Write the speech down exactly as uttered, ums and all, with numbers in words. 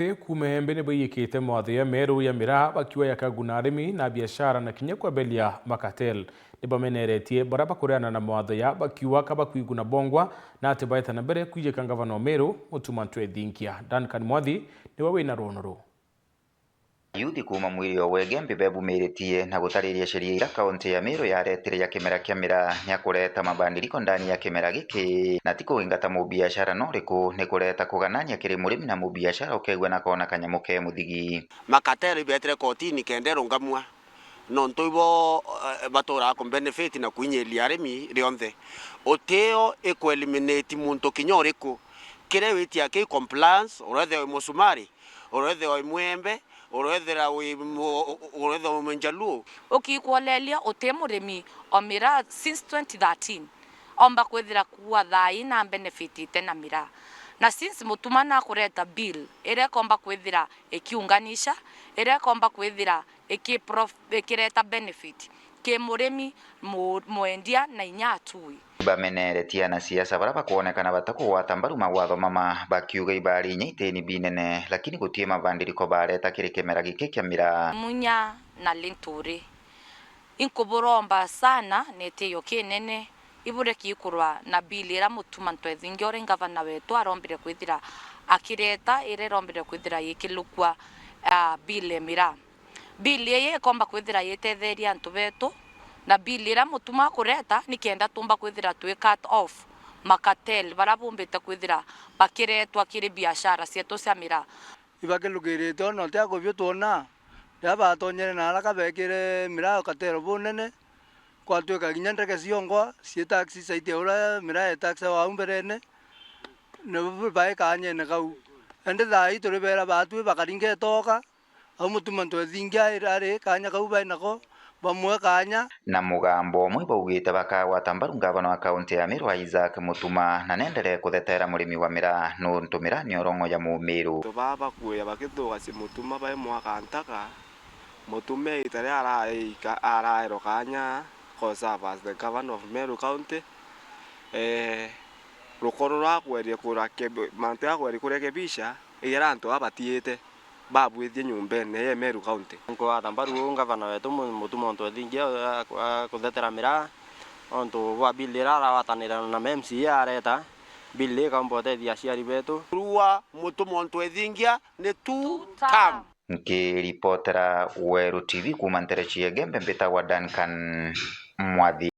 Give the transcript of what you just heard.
Kuuma Embe ni baiyikite mawatho ya meru ya miraa, bakiuga yakaguna arimi na biashara na kinya kwebelia makatel. Ni bameneretie baria bakureana na mawatho ya, bakiuga ka bakwiguna bongwa na ati baeta na mbere kwijika ngavana o Meru, Mutuma M'Ethingia. Duncan Mwathi niwe wina rwono ruu. Yuthi kuuma mwiri o Wegembe bebumiritie na gutariria sheria ira kaunti ya Meru yaretire ya kimera kia miraa ya kureta mabandiriko ndani ya kimera giki, na ti kuingata mubiashara no riku, ni kureta kuganania kiri murimi na mubiashara ukegua na kona kanyamu ke muthigi. Makatero ibetire kotini kenda irungamua, nontu ibo, eh, baturaga ku benefit na kwinyiria arimi rionthe. Utio iku eliminate muntu kinya uriku. Kiria witia ki compliance, urethira wi musumari, urethira wi mwembe, urethira wi mu-, urethira wi munjaluo. Ukikwolelia uti murimi o miraa since twenty thirteen. Omba kwithira kuua thaa ii na benefitite na miraa. Na since Mutuma nakureta bill iria ikomba kwithira ikiunganisha, iria ikomba kwithira iki prof-, ikireta benefit ki murimi, mu-, mwendia na inya atui. Bameneretie anasiasa baria bakwonekana batakugwata mbaru mawatho mama, bakiuga ibari inya iteni binene, lakini guti mabandiriko bareta kiri kimera giki kia miraa. Munya na Linturi. Inkuburomba sana na itio kinene, ibureki ikurwa na bill iria Mutuma M'Ethingia uri ngavana wetu arombire kwithira akireta, iria irombire kwithira yikilukua, ah, bill ya miraa. Bill ii ikomba kwithira yitetheria antu betu, na bill iria Mutuma akureta ni kenda tumba kwithira twi cut off makatel baria bumbite kwithira bakiretwa kiri biashara cietu cia miraa. Ibakilukirite ona uti akubio twona, riria batonyere na haraka bekire miraa katero bunene, kwatwika kinya ndege ciongwa cie taxi site uria miraa ya taxi au mberene, ni baikanyene kau. Indi thaa ii turi bera batwi bakaringa itoka, au Mutuma M'Ethingia ari kanya kau bai nako, bamwe kanya. Na mugambo umwe baugite bakagwata mbaru ngavana wa kaunti ya Meru Isaac Mutuma, na nenderee kuthetera murimi wa miraa nuntu miraa ni orongo ya Mumiru. Antu baa bakuya bakithugacia Mutuma bai mwaka ntaka, Mutuma iita riria araika-, araerwa kanya ko serve as the governor of Meru County, eh, rukoro rwa kweria kurakeb-, mantu ya kweria kurekebisha, iria antu baa batiite. Babwithie nyumbene ya Meru County. Nkwatha mbaru uu ngavana wetu Mu-, Mutuma M'Ethingia a, a kuthetera miraa, nontu bwa bill iria aragwatanira na M C A areta, bill ikaumba utethia aciari betu. Rua Mutuma M'Ethingia ni two term. Nkiripotera Weru T V kuuma nterechi ya Igembe, mbitagwa Duncan Mwathi.